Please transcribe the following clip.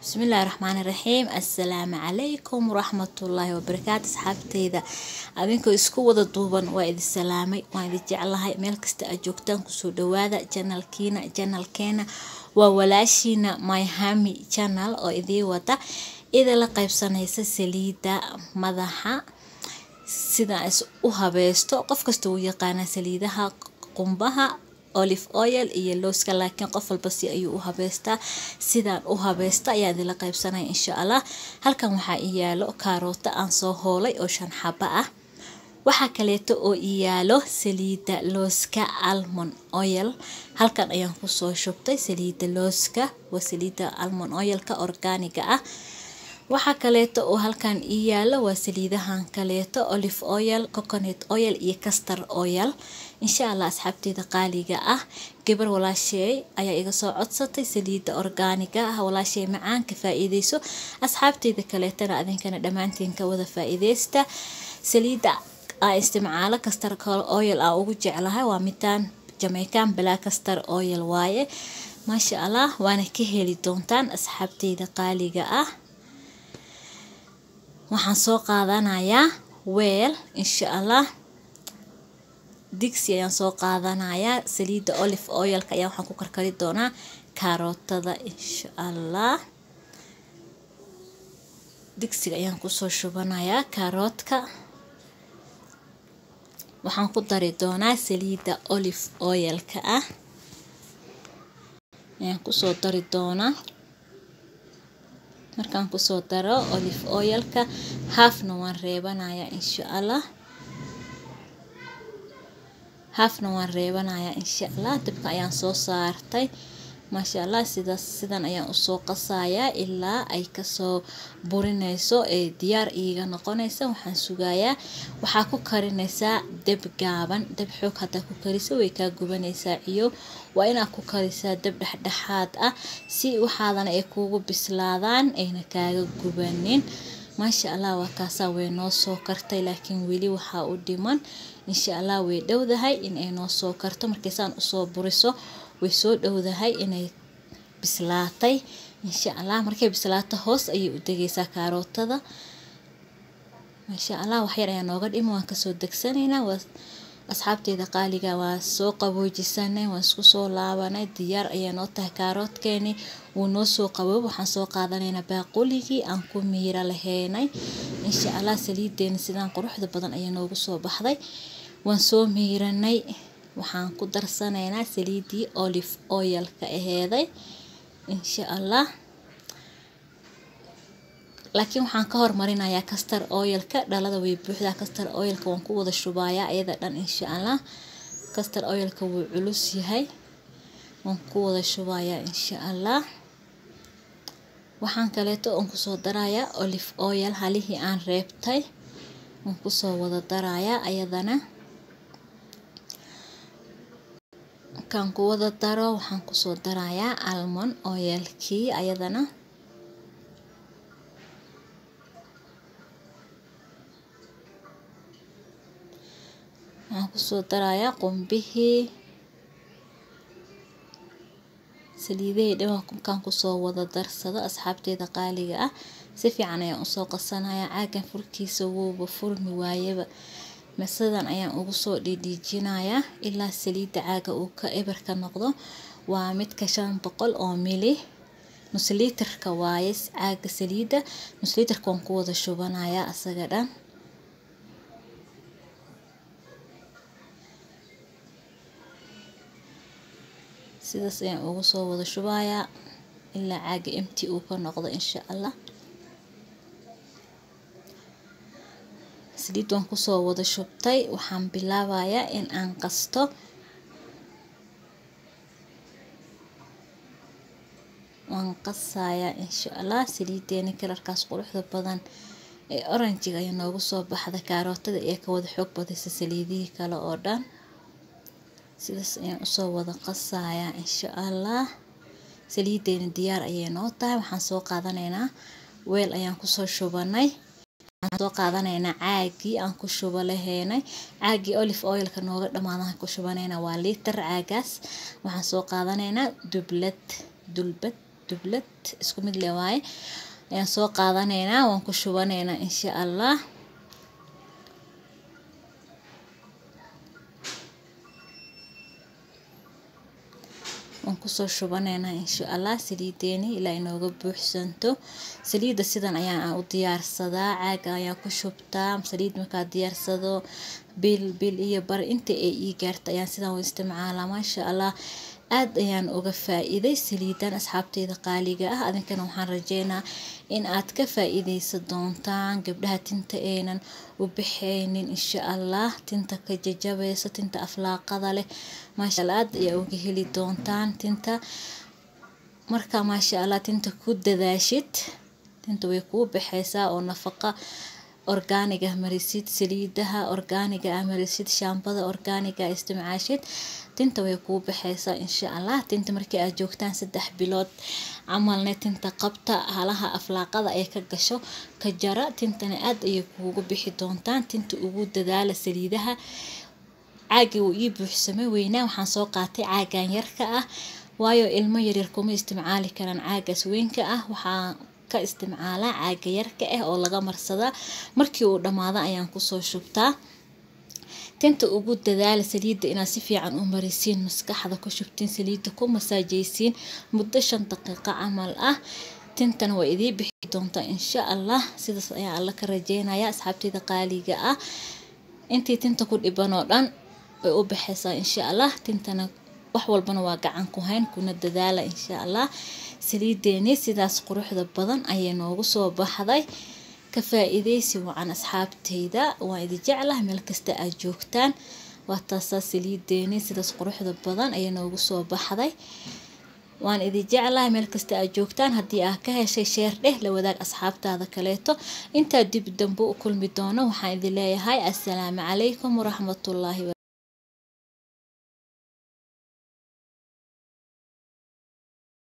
Bismillahi raxmaani raxiim. Assalaamu calaykum waraxmatullaahi wabarakaatu. Asxaabteyda adinkoo isku wada duuban waa idin salaamay, waan idin jeclahay. Meel kasta aad joogtaan kusoo dhawaada janalkiina, janalkeena waa walaashiina Myhami Channel oo idiin wada idin la qaybsanaysa saliida madaxa sida is u habaysto. Qof kasta wuu yaqaanaa saliidaha qumbaha, olive oil iyo looska, laakiin qof walba si ayuu u habeystaa. Sidaan u habeysta ayaa idinla qaybsanaya insha Allah. Halkan waxaa ii yaalo kaarooto aan soo hoolay oo 5 xabo ah. Waxaa kaleeto oo ii yaalo saliida looska almond oil. Halkan ayaan kusoo shubtay saliida looska, waa saliida almond oilka organiga ah. Waxaa kaleeto oo halkan ii yaalo waa saliidahan kaleeto, olive oil, coconut oil iyo castor oil. Insha Allah asxaabteyda qaaliga ah, gabar walaashay ayaa iga soo codsatay saliida organiga ah. Walaashay macaan, ka faa'iideyso. Asxaabteyda kaleetana adinkana dhammaantiin ka wada faa'iideysta. Saliida aan isticmaalo castor oil aan ugu jeclahay waa midaan Jamaican Black Castor Oil waaye, maasha Allah, waana ka heli doontaan asxaabteyda qaaliga ah. Waxaan soo qaadanayaa weel insha Allah, digsi ayaan soo qaadanayaa. Saliidda olive oilka ayaa waxaan ku karkari doonaa kaarootada insha Allah. Digsiga ayaan kusoo shubanayaa kaaroodka. Waxaan ku dari doonaa saliidda olive oilka ah ayaan kusoo dari doonaa. Markaan kusoo daro olive oilka, haafna waan reebanayaa insha Allah, haafna waan reebanayaa insha Allah. Dabka ayaan soo saartay, maasha Allah. Sidaas sidan ayaan usoo qasayaa ilaa ay kasoo burinayso ee diyaar iiga noqonaysa. Waxaan sugayaa, waxaa ku karinaysaa dab gaaban. Dab xoog haddaa ku kariso way kaa gubanaysaa ciyo. Waa inaad ku karisaa dab dhexdhexaad ah si waxaadana ay kuugu bislaadaan ayna kaaga gubanin, maasha Allah. Waa kaasaa, way noo soo kartay, laakiin weli waxaa u dhiman insha Allah. Way dhowdahay in ay noo soo karto. Markay saan usoo buriso way soo dhowdahay inay bislaatay insha Allah. Markay bislaato hoos ayay u degaysaa kaarootada, maasha Allah. Wax yar ayaa nooga dhima, waan kasoo degsanaynaa. Waa asxaabteyda qaaliga, waa soo qaboojisanay, waan isku soo laabanay, diyaar ayaa noo tahay kaaroodkeeni, wuu noo soo qaboob. Waxaan soo qaadanaynaa baaquligii aan ku miira lahaynay insha Allah. Saliideena sidaan quruxda badan ayaa noogu soo baxday. Waan soo miiranay. Waxaan ku darsanaynaa saliidii olive oilka aheeday insha Allah, laakiin waxaan ka hormarinayaa castor oilka. Dhalada way buuxdaa, castor oilka waan ku wada shubayaa iyada dhan insha Allah. Castor oilka wuu culus yahay, waan ku wada shubayaa insha Allah. Waxaan kaleeto oon kusoo darayaa olive oil halihii aan reebtay, waan kusoo wada darayaa ayadana. Markaan ku wada daro waxaan kusoo darayaa almond oilkii ayadana. Waxaan kusoo darayaa qumbihii, saliidihii dhan markaan kusoo wada darsado asxaabteyda qaaliga ah, si fiican ayaan usoo qasanayaa. Caagan furkiisa wuuba furmi waayaba, masadan ayaan ugu soo dhiidhiijinayaa ilaa saliidda caaga uu ka eber ka noqdo. Waa midka 500 oo mili, nus litirka waaye caaga saliidda. Nus litirka waan ku wada shubanayaa asaga dhan. Sidaas ayaan ugu soo wada shubayaa ilaa caaga empty uu ka noqdo insha Allah. Saliid waan kusoo wada shubtay. Waxaan bilaabayaa in aan qasto. Waan qasayaa insha Allah. Saliideena kalarkaas quruxda badan ee oranjiga ayaa noogu soo baxda. Kaarootada ee ka wada xoog badisa saliidihii kale oo dhan. Sidaas ayaan usoo wada qasayaa insha Allah. Saliideena diyaar ayay noo tahay. Waxaan soo qaadanaynaa weel ayaan kusoo shubanay. Waxaan soo qaadanaynaa caagii aan ku shuba lahaynay. Caagii olive oilka nooga dhamaadan ku shubanaynaa, waa litir caagaas. Waxaan soo qaadanaynaa dublad, dulbad, dublad isku mid leh waaye ayaan soo qaadanaynaa, waan ku shubanaynaa insha Allah. Waan kusoo shubanaynaa insha Allah saliideeni ilaa inooga buuxsanto. Saliidda sidan ayaan u diyaarsadaa, caaga ayaan ku shubtaa. Saliid markaa diyaarsado bil bil iyo bar inta ay ii gaarto ayaan sidan u isticmaalaa maasha Allah. Aad ayaan uga faa'iiday saliidan asxaabteyda qaaliga ah. Adinkana waxaan rajeynaa in aad ka faa'iideysan doontaan gabdhaha tinta aynan u bixaynin insha Allah, tinta ka jajabayso, tinta aflaaqada leh maasha Allah aad ayaa uga heli doontaan tinta. Marka maasha Allah tinta ku dadaashid, tinta way kuu baxaysaa oo nafaqa organiga ah marisid, saliidaha organiga ah marisid, shaambada organiga ah isticmaashid, tinta way kuu baxaysaa insha Allah. Tinta markii aad joogtaan 3 bilood camalne tinta qabta halaha aflaaqada ay ka gasho ka jara, tintana aad ayay kuugu bixi doontaan. Tinta ugu dadaala saliidaha. Caagii wuu ii buuxsamay weynaa, waxaan soo qaatay caagan yarka ah, waayo ilmo yaryar kuma isticmaali karaan caagaas weynka ah. Waxaan ka isticmaalaa caaga yarka ah oo laga marsadaa, markii uu dhamaado ayaan kusoo shubtaa. Tinta ugu dadaala saliidda inaad si fiican u marisiin, maskaxda ku shubtiin, saliidda ku masaajaysiin muddo 5 daqiiqo camal ah. Tintana waa idii bixi doontaa insha Allah. Sidaas ayaan Alla ka rajeynayaa asxaabteyda qaaliga ah. Intii tinta ku dhiban oo dhan way u baxaysaa insha Allah. Tintana wax walbana waa gacan ku hayn, kuna dadaala insha Allah. Saliideeni sidaas quruxda badan ayay noogu soo baxday. Ka faa'iideysi wacan asxaabteyda, waan idin jeclahay meel kasta aad joogtaan. Waa taasaa saliideeni sidaas quruxda badan ayay noogu soo baxday. Waan idin jeclahay meel kasta aad joogtaan. Haddii aad ka heshay sheer dheh, la wadaag asxaabtaada kaleeto. Intaa dib dambe u kulmi doono waxaan idin leeyahay assalaamu calaykum waraxmatullaahi.